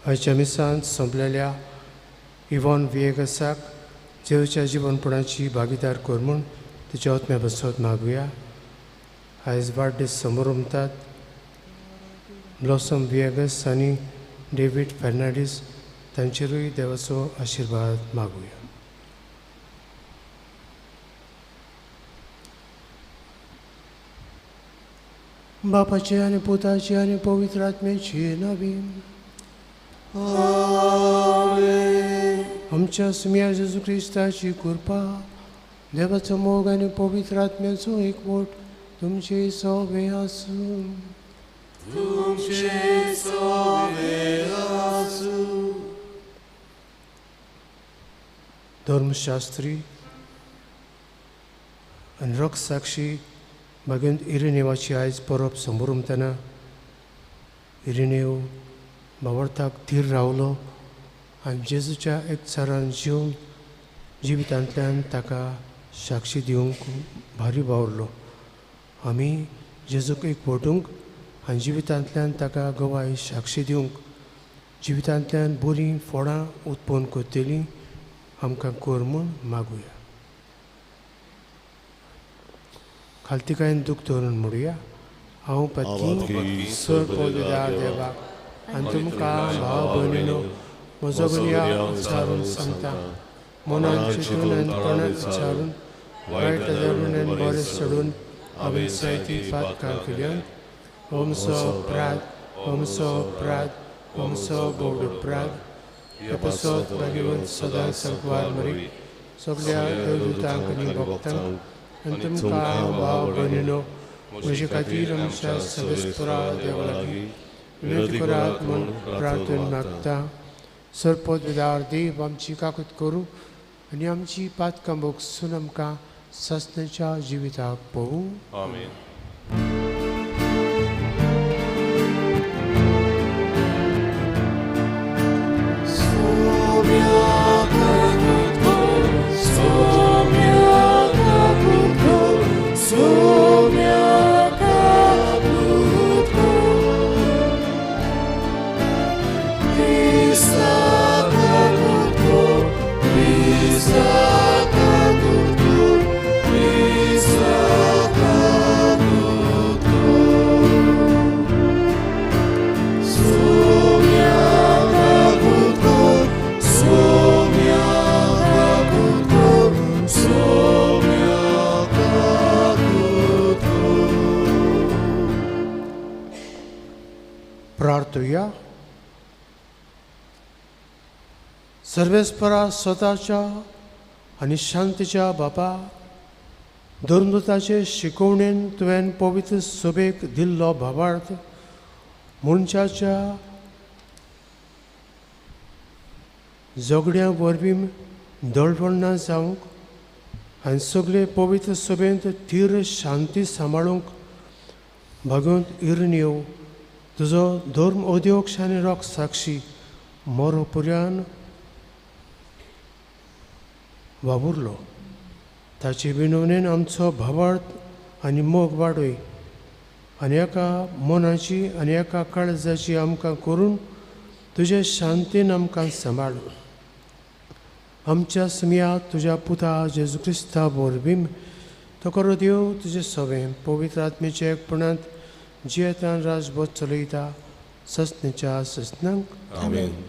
आयच्या मिसांत सोंपलेल्या इवॉन विएगसाक जेजूच्या जिवनपणाची भागीदार कर म्हूण तिच्या आत्म्या बसत मागुया. आयज वाडदीस समोर ब्लॉसम विएगस आनी डेवीड फेर्नांडीस तांचेरूय देवाचो आशिर्वाद मागुया. बापाचे आनी पुताचे आनी पवित्र आत्म्याचे नांवान आमेन. आमच्या सुम्या जेजू क्रिस्ताची कृपा, देवाचो मोग आनी पवित्र आत्म्याचो एकवट तुमचे सवे आसूं. तुमचे सवे आसूं. धर्मशास्त्री आनी रक्तसाक्षी भाग्यवंत इरेनेवाची आयज परब समोर इरेनेव भावार्थाक धीर रावलो आनी जेजूच्या एकचारान जिवन जिवितांतल्यान ताका साक्षी दिवंक भारी वावरलो. आमी जेजूक एक वटूंक आनी जिवितांतल्यान ताका गवाय साक्षी दिवंक जिवितांतल्यान बरीं फळां उत्पन्न करतलीं आमकां कर म्हूण मागुया. खालतीकायेन दूख धरून म्हणुया. हांव पत्की सर पवित्र देवाक आनी तुमकां भाव भयणीनो म्हजो गुन्यांव उच्चारून सांगता. मनान चिंतून आनी तोंडान उच्चारून वायट धरून आनी बरें सोडून हांवें जायतीं पातकां केल्यात. होमसो अपराध, होमसो अपराध, होमसो भोव अपराध. हे पासत भाग्यवंत सदां संकवार मरी सगल्या देवदूतांक आनी भक्तांक आनी तुमकां भाव भयणीनो म्हजे खातीर आमच्या सदस्परा देवा लागीं विनंती करात म्हूण प्रार्थना मागता. सरपद विदार देव आमची काकूत करूं आनी आमची पातकां भोगसून आमकां सासणाच्या जिविताक पळोवं. आमेन. प्रार्थुया. सर्वेस्परा स्वताच्या आनी शांतीच्या बापा, धर्मदूताचे शिकवणेन तुवें पवित्र सभेक दिल्लो भावार्थ मनशाच्या झगड्यां वरवीं दळवळना जावंक आनी सगळे पवित्र सभेंत थीर शांती सांबाळूंक भगवंत इरनेव तुजो धर्म अध्यक्ष आनी रोख साक्षी मोरो पुर्यान वावुरलो. ताचे विनवणेन आमचो भावार्थ आनी मोग वाडय आनी एका मनाची आनी एका काळजाची आमकां करून तुजे शांतीन आमकां सांबाळ. आमच्या सुमया तुज्या पुता जेजू क्रिस्ता वरवीं तो करो देव तुजें सवें पवित्र आत्मेच्या एकपणांत जियेतान राजबोध चलयता ससनेच्या ससनांक. आमेन.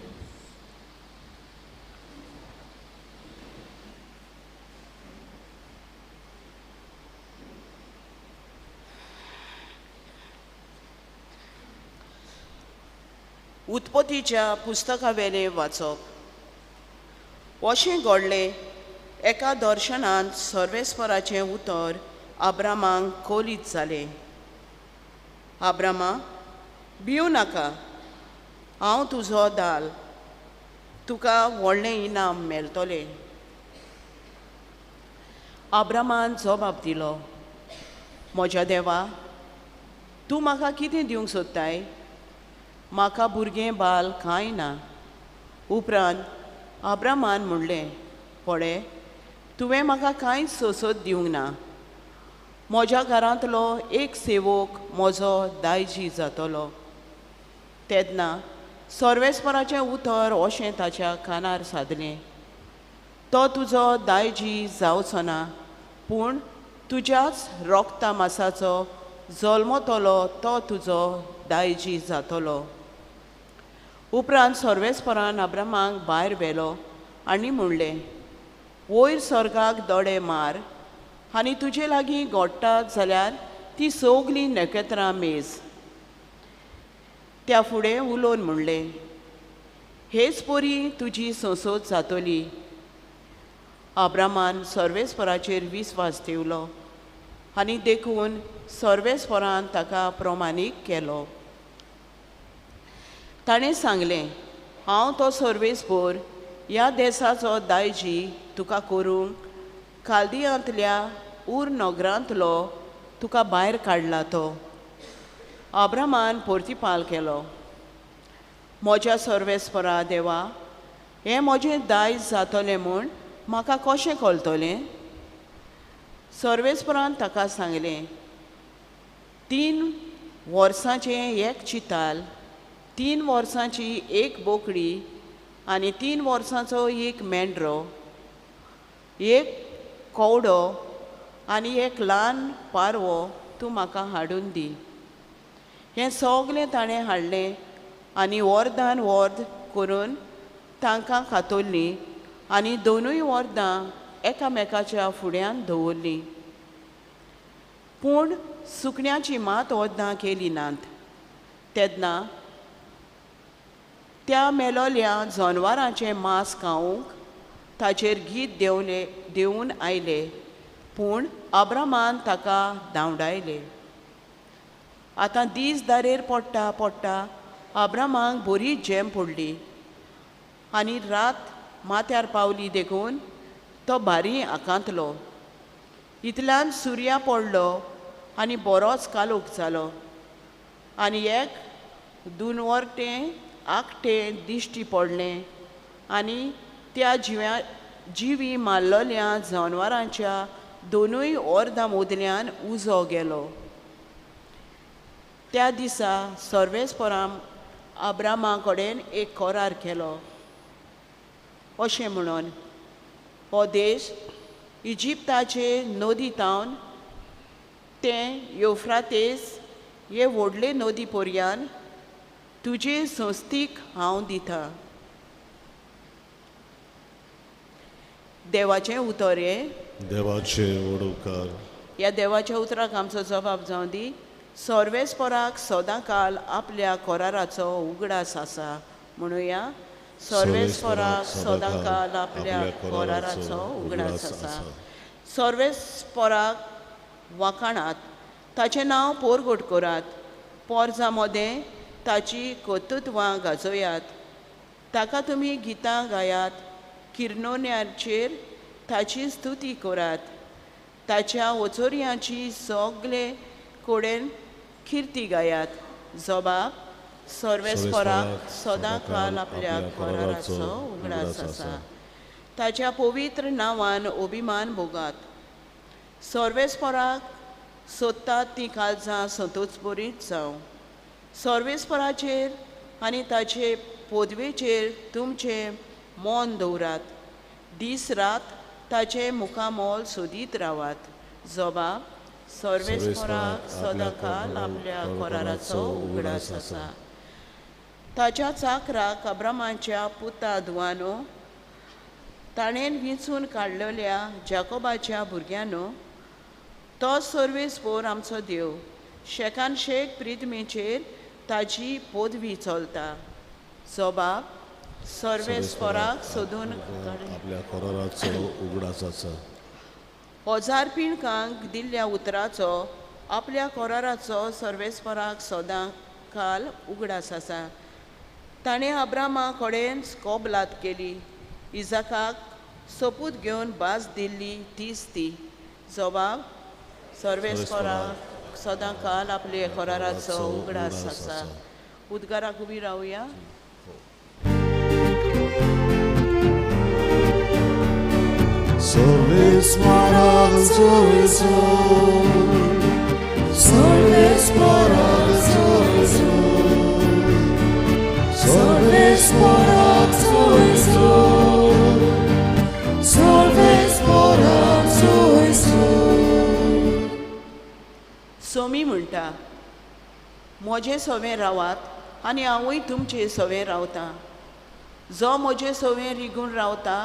उत्पत्तीच्या पुस्तकावेलें वाचप. अशें घडलें एका दर्शनांत सर्वेस्पराचें उतर आब्रामाक कोलीत जालें. आब्रामा, भिवं नाका, हांव तुजो दाल, तुका व्हडलें इनाम मेळटलें. आब्रामान जबाब दिलो, म्हज्या देवा, तूं म्हाका कितें दिवंक सोदताय? म्हाका भुरगें बाल कांय ना. उपरांत आब्रामान म्हणलें, पळय, तुवें म्हाका कांयच सोसत दिवंक ना. म्हज्या घरांतलो एक सेवक म्हजो दायजी जातलो. तेन्ना सर्वेस्पराचें उतर अशें ताच्या कानार सादलें, तो तुजो दायजी जावचो ना, पूण तुज्याच रोगता मासाचो जल्मतलो तो तुजो दायजी जातलो. उपरांत सर्वेस्परान आब्रामाक भायर व्हेलो आनी म्हणलें, वयर स्वर्गाक दोळे मार आनी तुजे लागीं घडटा जाल्यार ती सगलीं नखेत्रां मेज. त्या फुडें उलोवन म्हणलें, हेच परी तुजी संसद जातली. आब्रामान सर्वेस्पराचेर विस्वास ठेवलो आनी देखून सर्वेस्परान ताका प्रमाणीक केलो. ताणें सांगलें, हांव तो सर्वेस्पर ह्या देसाचो दायजी तुका करूंक कालदियांतल्या उर नगरांतलो तुका भायर काडला तो. आब्रामान परतिपाल केलो, म्हज्या सर्वेस्परा देवा, हें म्हजें दायज जातलें म्हूण म्हाका कशें कळटलें? सर्वेस्परान ताका सांगलें, 3 वर्सांचें एक चिताल, 3 वर्सांची एक बोकडी आनी 3 वर्सांचो एक मेंढरो, एक कवडो आनी एक ल्हान पारवो तूं म्हाका हाडून दी. हें सगलें ताणें हाडलें आनी वर्दान वर्द करून तांकां खातोल्लीं आनी 2 वर्दां एकामेकाच्या फुड्यान दवरलीं. पूण सुकण्याची मात वर्दां केली नात. तेन्ना त्या मेलोल्या जनवारांचें मांस खावंक ताचेर गीत देंवून आयले, पूण आब्रामान ताका धांवडायले. आतां दीस दारेर पडटा पडटा आब्रामाक बरी झेम पडली आनी रात माथ्यार पावली देखून तो भारी आकांतलो. इतल्यान सुर्या पडलो आनी बरोच कालोख जालो आनी एक दुनवर्टें आकटें दिश्टी पडलें आनी त्या जिवी मारलेल्या जनवरांच्या 2 अर्दां मदल्यान उजो गेलो. त्या दिसा सर्वेस्परान आब्रामा कडेन एक करार केलो अशें म्हणून, हो देश इजिप्ताचे नदी तावन तें युफ्रातेस हे व्हडले नदी पर्यान तुजे संस्थीक हांव दिता. देवाचें उतर हें. देवाचें उपकार. ह्या देवाच्या उतराक आमचो जबाब जावं दी. सर्वेस्पराक सदां काल आपल्या कराराचो उगडास आसा. म्हणुया, सर्वेस्पराक सदां काल आपल्या कराराचो उगडास आसा. सर्वेस्पराक वाखाणात, ताचें नांव पोरगोट करात, पोरजा मदें ताची कर्तृत्वां गाजयात, ताका तुमी गितां गायात, किर्नोन्याचेर ताची स्तुती करात, ताच्या ओचोरयांची सगळे कडेन किर्ती गायात. जबाब, सर्वेस्पराक सदां काल आपल्या कराराचो उगडास आसा. ताच्या पवित्र नांवान अभिमान भोगात. सर्वेस्पराक सोदतात ती काळजां संतोच बरीच जावं. सर्वेस्पराचेर आनी ताचे पदवेचेर तुमचें मन दवरात. दीस रात ताचें मुखामोल सोदीत रावात. जबाब, सर्वेस्पराक सदांकाल आपल्या कराराचो उगडास आसा. ताच्या चाकराक अब्रामाच्या पुता धुवानो, ताणें विंचून काडलेल्या जाकोबाच्या भुरग्यांनो, तो सर्वेस्पोर आमचो देव, शेकान शेक प्रितमेचेर ताजी पदवी चलता. जबाब सर्वेस्पराक सोदून आपल्या कराराचो उगडास आसा. हजार पिणकांक दिल्ल्या उतराचो आपल्या कराराचो सर्वेस्पराक सदां काल उगडास आसा. ताणें अब्रामा कडेन कबलात केली, इजाकाक सोपूत घेवन भास दिल्ली तीच ती. जबाब सर्वेस्पराक सदां काल आपल्या कराराचो उगडास आसा. उद्गाराक उबी रावया. सर्वेस्पराक सर्वेस्पर, सर्वेस्पराक सर्वेस्पर, सर्वेस्पराक सर्वेस्पर, सर्वेस्पराक सर्वेस्पर. सोमी म्हणटा, म्हजे सवें रावात आनी हांवूय तुमचे सवें रावतां. जो म्हजे सवें रिगून रावता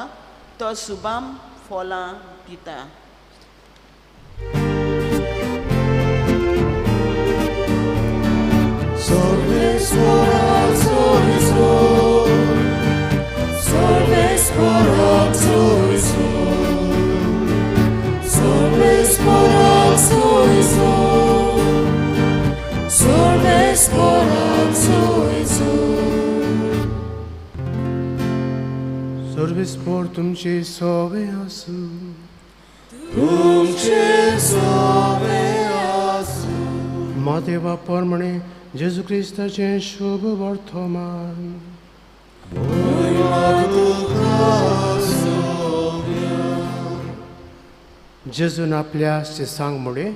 तो सुबाम फळां दिता. सर्वेस्पराक सर्वेस्पर, सर्वेस्पराक सर्वेस्पर, सर्वेस्पराक सर्वेस्पर, सर्वेस्पराक सर्वेस्पर. सर्वेस्पोर तुमचे सोवे आसूं. तुमचे सोवे आसूं. मातेवा परमणे जेजू क्रिस्ताचें शुभ वर्तमान. जेजून आपल्या शिसांक म्हळें,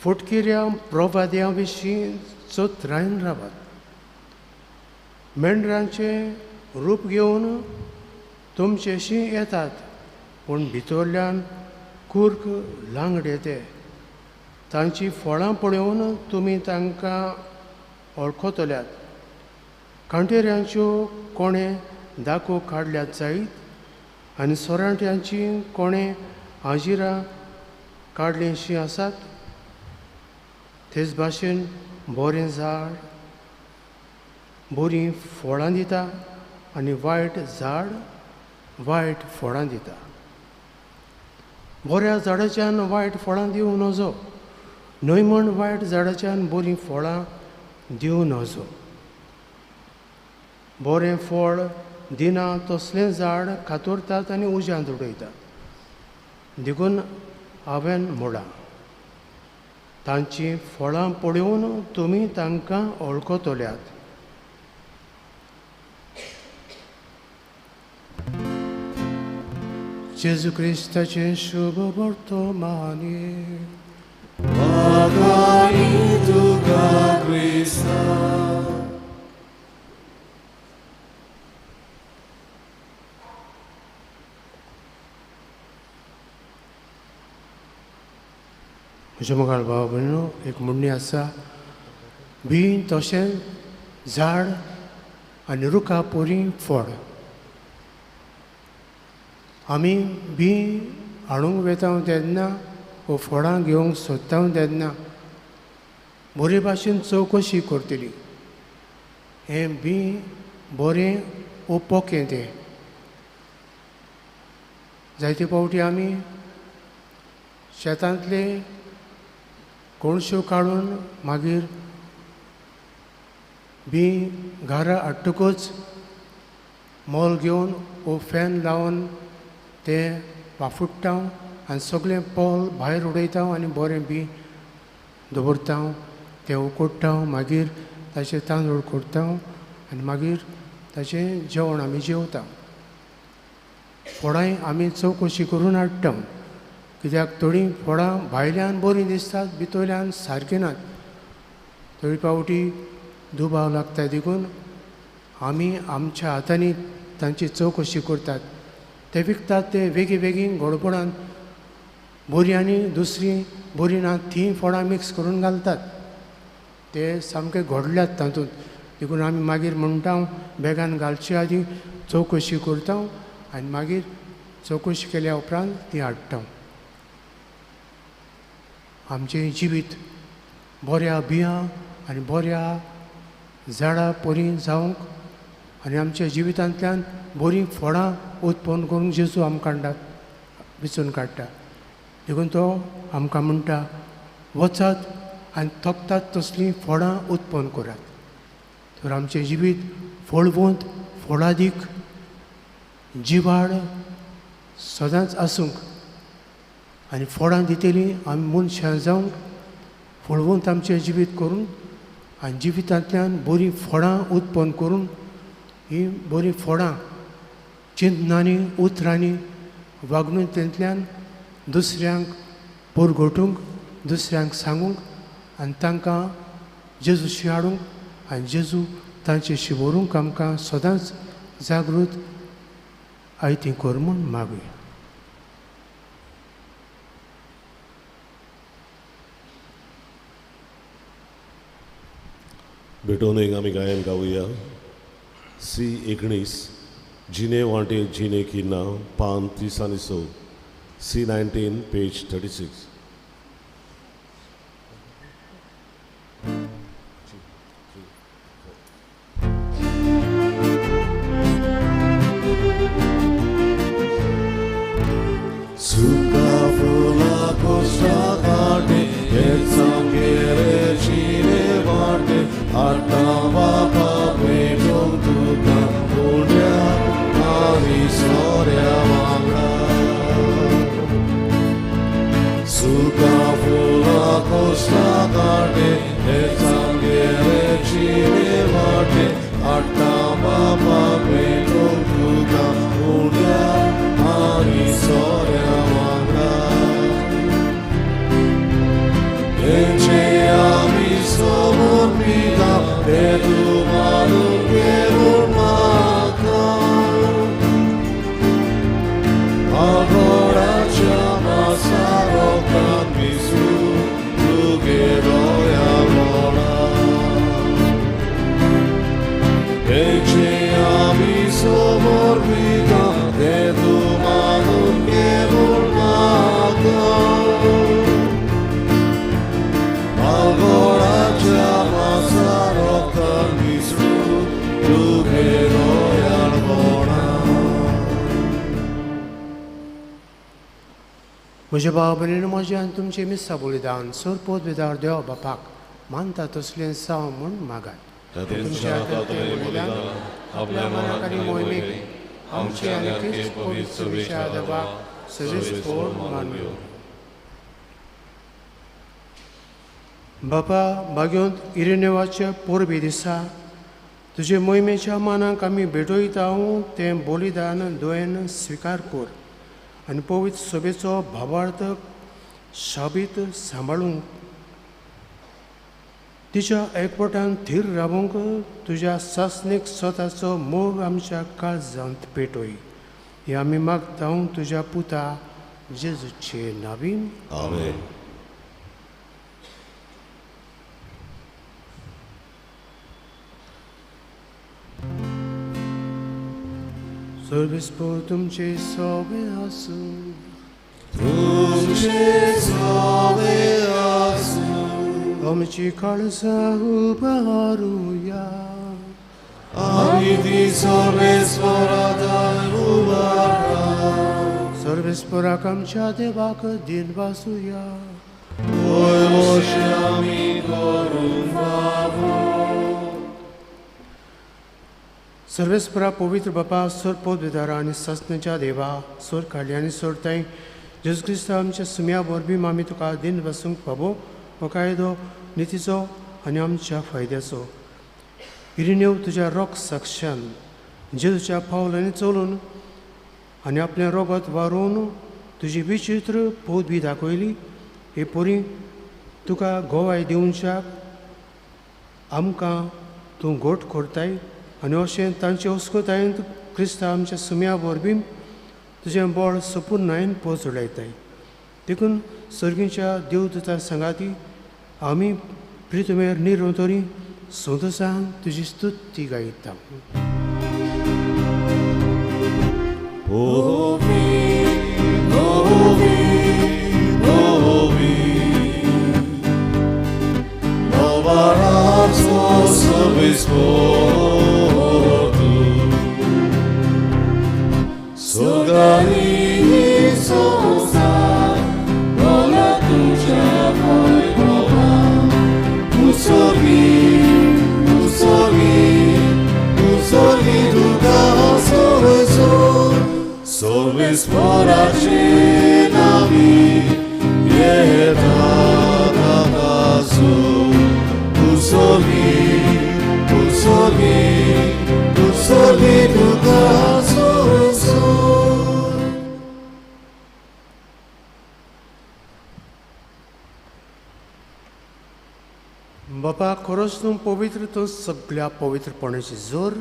फुटकिऱ्या प्रवाद्यां विशीं चतरायन रावात. मेंढरांचें रूप घेवन तुमचेशी येतात, पूण भितरल्यान कुर्क लांगडे ते. तांची फळां पळोवन तुमी तांकां वळखतल्यात. कांटेऱ्यांच्यो कोणें दाको काडल्यात जायत आनी सोराट्यांची कोणें हाजिरां काडलींशीं आसात. तेच भाशेन बरें झाड बरीं फळां दिता आनी वायट झाड वायट फळां दिता. बऱ्या झाडाच्यान वायट फळां दिवं नजो, न्हय म्हण वायट झाडाच्यान बरीं फळां दिवं नजो. बरें फळ दिना तसलें झाड कातरतात आनी उज्यांत उडयतात. देखून हांवें म्हळां, तांचीं फळां पळोवन तुमी तांकां वळखतल्यात. जेजू क्रिस्ताचें शुभ वर्तमान. तुका क्रिस्ता. म्हज्या मुखार भाव भयणो, एक म्हणणी आसा, बीं तशें झाड आनी रुखा पोरी फळ. आमी बीं हाडूंक वेता तेन्ना वो फळां घेवंक सोदता तेन्ना बरे भाशेन चवकशी करतली, हें बीं बरें वो पोकें तें. जायते फावटी आमी शेतांतले कोणश्यो काडून मागीर बीं घरा हाडटकूच मोल घेवन वो फॅन लावन तें वाफुडटा आनी सगळें पोल भायर उडयता आनी बरें बीं दवरता, तें उकडटा, मागीर ताचें तांदूळ करता आनी मागीर ताचें जेवण आमी जेवता. फळांय आमी चवकशी करून हाडटा, कित्याक थोडीं फळां भायल्यान बरीं दिसतात, भितरल्यान सारकीं नात. थोडी फावटी दुबाव लागता, देखून आमी आमच्या हातांनी तांची चवकशी करतात. ते विकतात ते वेगळी वेगळी गोडपणान बरीं आनी दुसरीं बरीं ना तीं फळां मिक्स करून घालतात, ते सामके घोडल्यात तातूंत. देखून आमी मागीर म्हणटा बॅगान घालचे आदी चवकशी करता आनी मागीर चवकशी केल्या उपरांत ती हाडटा. आमचें जिवीत बऱ्या बियां आनी बऱ्या झाडां परी जावंक आनी आमच्या जिवितांतल्यान बरीं फळां उत्पन्न करूंक जेजू आमकां विचून काडटा. देखून तो आमकां म्हणटा वचात आनी थकतात तसलीं फळां उत्पन्न करात. तर आमचें जिवीत फळवंत फळादीक जिवाळ सदांच आसूंक आनी फळां दितलीं आमी मनशां जावंक फळवंत आमचें जिवीत करून आनी जिवितांतल्यान बरीं फळां उत्पन्न करून हीं बरीं फळां चिंतनांनी उतरांनी वागणुकेंतल्यान दुसऱ्यांक परगटूंक, दुसऱ्यांक सांगूंक आनी तांकां जेजूशी हाडूंक आनी जेजू तांचेशी व्हरूंक आमकां सदांच जागृत आयती कर म्हूण मागुया. भेटोवन एक आमी गायन गावया. सी 19 जिने वांटे जिने की ना पान 30 आनी 6, सी 19 पेज 36. म्हज्या भाव भयणीनो, म्हजें आनी तुमचें मिस्सा बलिदान सोरपोत विदार देव बापाक मानता तसलें साव म्हूण मागात. तुमच्या हातांतलें बलिदान आपल्या मनाक आनी मोहिमेक आमचे आनी क्रिस्त पवित्र सभेच्या देवाक सदीस मानूया. बापा, भाग्योंत इरेनेवाच्या पोरबे दिसा तुजे मोहिमेच्या मानाक आमी भेटयता तें बलिदान दोयेन स्विकार कर आनी पवित्र सभेचो भावार्थ शाबीत सांबाळूंक तिच्या एकवटान थीर रावूंक तुज्या सासणीक स्वताचो मोग आमच्या काळजांत पेटय. हे आमी मागता तुज्या पुता जेजूचे नावीन. आमेन. सर्वेस्पोर तुमचे सोबे आसूं. तुमचे सोबे आसूं. आमची काळजां उबारुया. आमी ती सर्वेस्पोराक उबारता. सर्वेस्पोराक आमच्या देवाक दिन वासुया. वय वशे आमी करूंक फावो. सर्वेस्परा पवित्र बापा, सोर विदारा आनी सासण्याच्या देवा, सोर काडली आनी सोरताय जेजू क्रिस्त आमच्या सुम्या वरवीं आमी तुका दिन वसूंक फावो हो कायदो नितीचो आनी आमच्या फायद्याचो. इरिनेव तुज्या रोग साक्षान जेजूच्या पावलांनी चलून आनी आपलें रोगत वारोवन तुजी विचित्र पदवी दाखयली. हे पोरी तुका गोवाय दिवच्याक आमकां तूं गोट करताय आनी अशें तांचे अस्कतायेंत क्रिस्ता आमच्या सुम्या वरवीं तुजें बळ सपुर्णायेन पोचडयताय. देखून सर्गीच्या देवदूता सांगाती आमी प्रितमेर निरंतरी संतोसान तुजी स्तुती गायता. बापा खरोच तूं पवित्र, तूं सगळ्या पवित्रपणाची जोर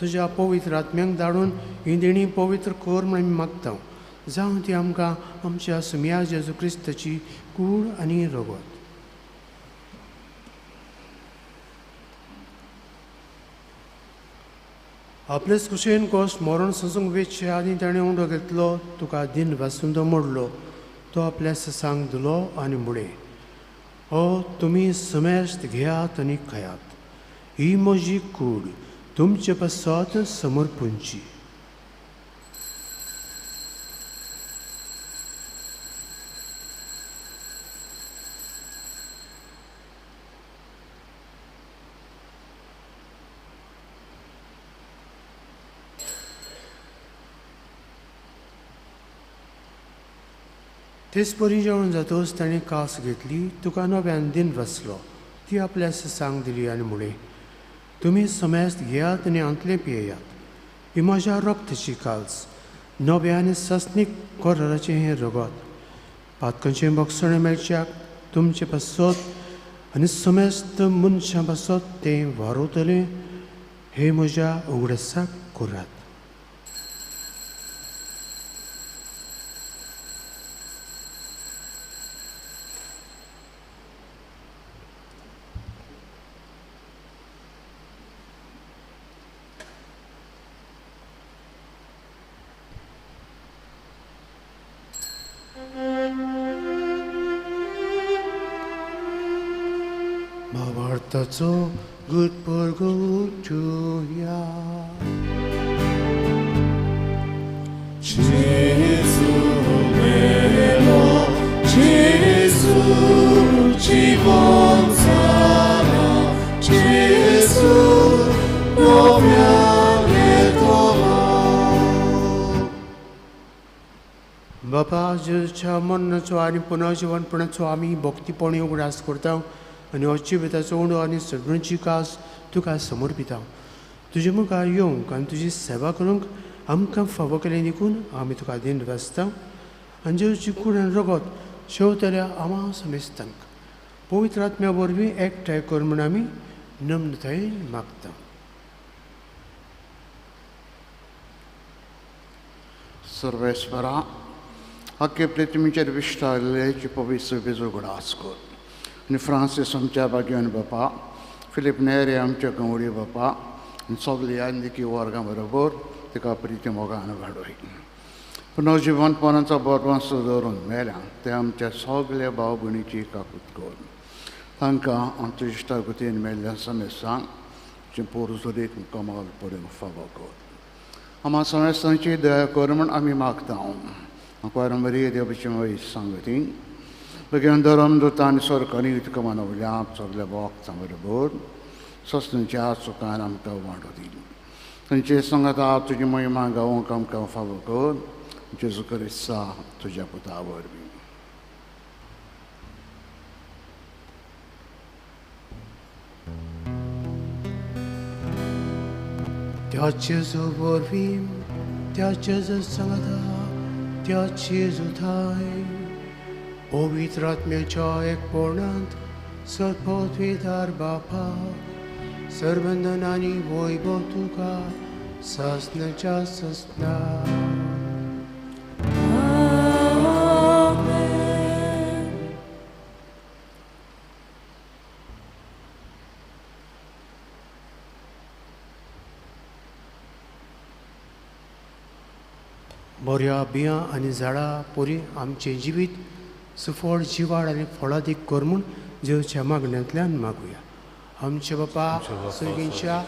तुज्या पवित्र आत्म्यांक धाडून ही देणी पवित्र कर म्हण आमी मागता. जावं ती आमकां आमच्या सुम्या जेजू क्रिस्ताची कूड आनी रगत. आपलेच कुशेन कोस मरण सोसूंक वेचचे आदी ताणें उंडो घेतलो, तुका दिन वासून तो मोडलो, तो आपल्या ससांक दिलो आनी मुळे हो तुमी समेस्त घेयात आनी खायात, ही म्हजी कूड तुमचे पासत समर्पूंची. तेच परी जेवण जातच ताणें कास घेतली, तुका नव्यान दिन वाचलो, ती आपल्या सांग दिली आनी मुळे तुमी समेस्त घेयात आनी आंतलें पियेयात, ही म्हज्या रक्ताची काल्स, नव्या आनी सस्नीक कराराचें हें रगत, पातकांचें बक्षणें मेळच्याक तुमचे पासत आनी समेस्त मनशां पासत तें वारवतलें, हें म्हज्या उगडासाक करात. भावार्थाचो गुटपर्गुया Gesù melo, Gesù ci bonzana, Gesù बापा जेजूच्या मरणाचो आनी पुनर्जिवनपणाचो आमी भक्तीपणी उगडास करता आनी हो जिविताचो उंडो आनी सगळ्यांची कास तुका समर्पिता. तुजे मुखार येवंक आनी तुजी सेवा करूंक आमकां फावो केलें देखून आमी तुका दिन वाचता आनी जेजूची कूड आनी रगत शेवतल्या आमा समेस्तांक पवित्र आत्म्या वरवीं एकठांय कर म्हूण आमी नम्रतायेन मागता. सर्वेस्परा आख्खे पृथ्वीचेर विश्तारलेची पवित्र बेजो उगडास कर आनी फ्रांसीस आमच्या भाग्यान बापा, फिलीप नेरे आमच्या गंवडी बापा आनी सगल्या यादनिकी वर्गां बरोबर तिका प्रिती मोगान वाडय. पुनर्जिवनपणाचो बरवांसो दवरून मेल्या ते आमच्या सगल्या भाव भयणीची काकूत कर, तांकां आमच्या इश्टागतीन मेल्ल्या समेस्तांक पोरजोरीक कमाल पडूंक फावो कर. आमा समेस्तांची दया कर म्हूण आमी मागता. पारंपरीक देवाची वय सांगती बेगीन धर्म दुतान सरकारी तुका मानवल्या सगल्या भक्तां बरोबर सस्नच्या सुखान आमकां वांटो दिली. तांचे सांगाता तुजी महिमा गावंक आमकां फावो कर, जेजू क्रिस्ता तुज्या पुता वरवीं. त्या जेजू वरवीं, त्या जेजू सांगाता, त्या जेजू थाय पवित्र आत्म्याच्या एकपणांत सर्वपवित्र बापा सर्वंदन आनी वैभव तुका सासणाच्या सासणा. आमेन. बऱ्या बियां आनी झाडां पोरी आमचें जिवीत सुफळ जिवाळ आनी फळादीक कर म्हूण जेवच्या मागण्यांतल्यान मागुया. आमचे बापा सर्गींच्या,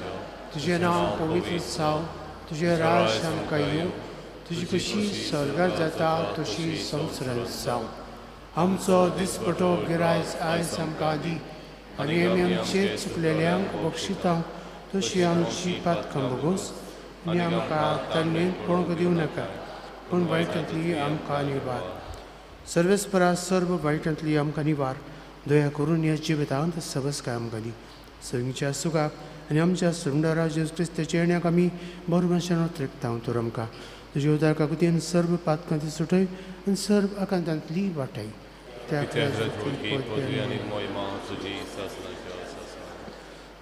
तुजें नांव पवित्र जावं, तुजें राज आमकां येवं, तुजी कशी स्वर्गात जाता तशी संवसारांत जावं. आमचो दिसपटो गिरायस आयज आमकां दी आनी आमी आमचे चुकलेल्यांक बक्षिता तशी आमची पातकां भोगोस आनी आमकां तन्नेंत पळोवंक दिवं नाका, पूण वायटांतली आमकां निवार. सर्वेस्परा सर्व वायटांतली आमकां निवार. दया करून ह्या जिवितांत सबसकाय आमकां दी. सगळींच्या सुखाक आनी आमच्या सुंदरा जेजू क्रिस्ताच्या येण्याक आमी बरो मनशान त्रेकता. तर आमकां तुज्या उदार काकुतीन सर्व पातकां ती सुटय आनी सर्व आकांतांतली वाटाय.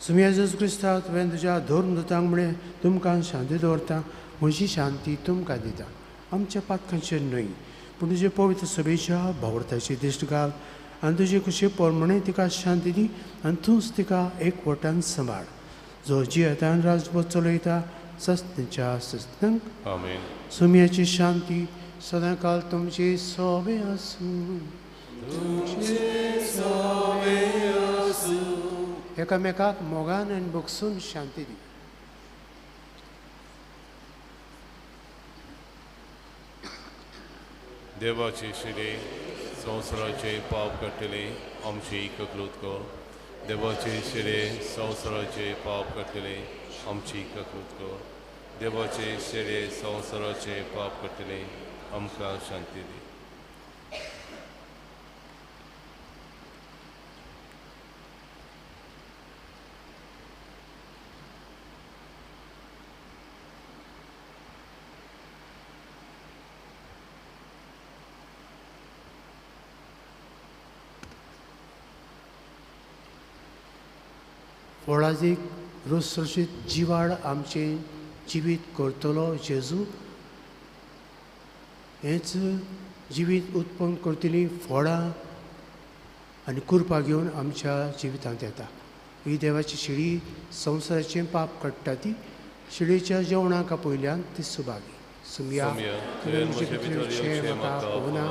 सुमिया जेजू क्रिस्ता, तुवें तुज्या धर्म दुतांक म्हळें, तुमकां शांती दवरता, म्हजी शांती तुमकां दिता. आमच्या पातकांचेर न्हय पूण तुजे पवित्र सभेच्या भावर्थाची दिश्ट घाल आनी तुजे खुशे प्रमाणे तिका शांती दी आनी तूंच तिका एकवटान सांबाळ, जो जियेतान राजभोज चलयता सस्तेच्या सस्त्यांक. आमेन. सुमियाची शांती सदांकाल तुमची सोबे आसूं. एकामेकाक मोगान आनी बगसून शांती दी. देवाचे शिरे संवसाराचे पाप काडटले आमची ककलूत कर. देवाचे शिरे संवसाराचे पाप काडटले आमची ककलूत कर. देवाचे शिरे संवसाराचे पाप काडटले आमकां शांती दी. फळादीक रुसरुशीत जिवाळ आमचें जिवीत करतलो जेजू, हेंच जिवीत उत्पन्न करतली फळां आनी कुरपा घेवन आमच्या जिवितांत येता. ही देवाची शिडी संवसाराचें पाप काडटा. ती शिडयेच्या जेवणाक पयल्यान ती सुभागी. सुमिया, तुवें म्हजे भितर येवचें म्हाका पळोवना,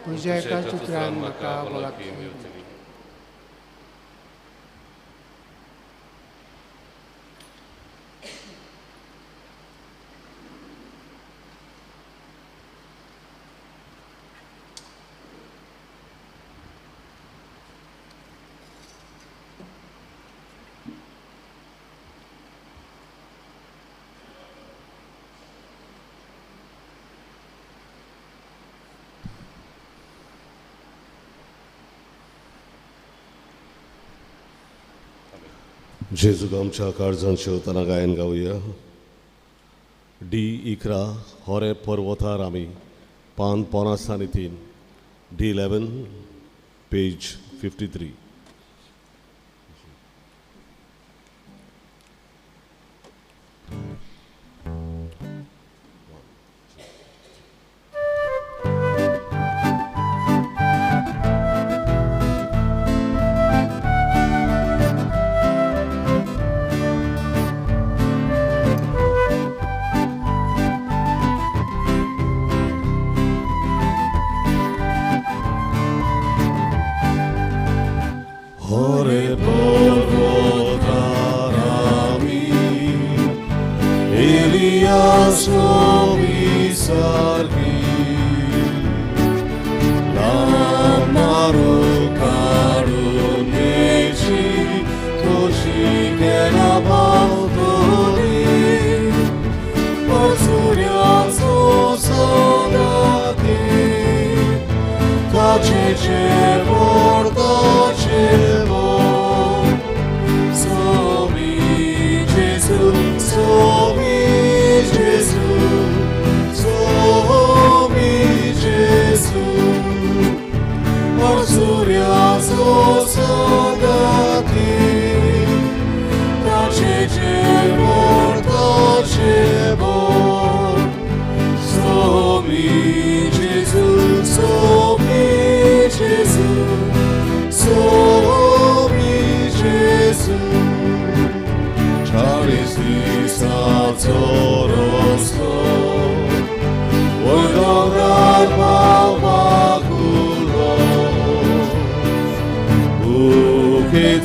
तुज्या एका चित्रान म्हाका भलायकी मेळटली. जेजूक आमच्या काळजान शेवतना गायन गावया. डी 11 होरे पर्वतार आमी, पान 53, डी 11 पेज 53.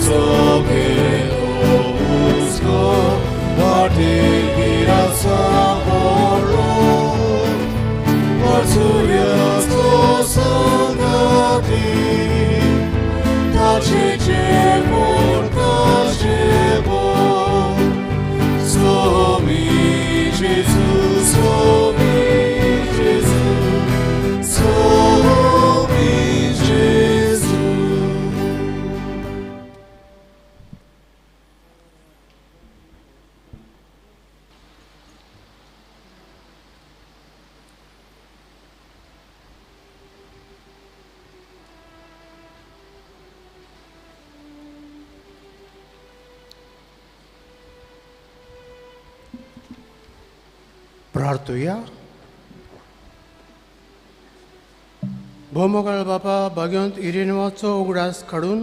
चोखेलो हुस्को वाटेर गिरासा पडलो वरसुर्याचो संगाती ताचे जेवण ताचे बोल Somi Gesù, Somi Gesù, Somi Gesù. प्रार्थुया. भोमोगाळ बापा बाग्योंत इरेनवाचो उगडास काडून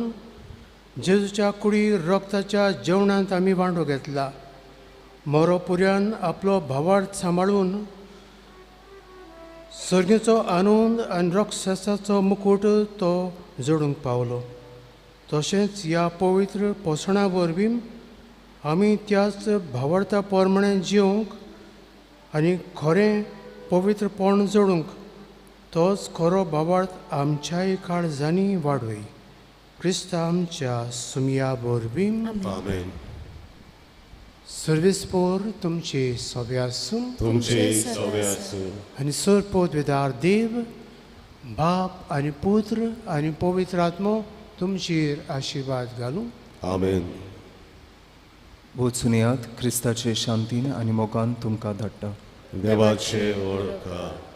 जेजूच्या कुडी रक्ताच्या जेवणांत आमी वांटो घेतला. मोरो पुऱ्यान आपलो भावार्थ सांबाळून सर्गेचो आनंद आनी रक्षसाचो मुकूट तो जोडूंक पावलो. तशेंच ह्या पवित्र पोसणा वरवीं आमी त्याच भावार्था प्रमाणे जिवंक आनी खरें पवित्रपण जोडूंक तोच खरो भावार्थ आमच्याय काळजांनी वाडय. क्रिस्त आमच्या सुमया वरवीं. आमेन. सर्वीस पोर तुमचे सोबे आसूं तुमचे सोबे आसूं. आनी सर पदवेदार देव बाप आनी पुत्र आनी पवित्र आत्मो तुमचेर आशिर्वाद घालूं. आमेन. वचून येयात, क्रिस्ताचे शांतीन आनी मोगान तुमकां धाडटा. देवाचे वळखा.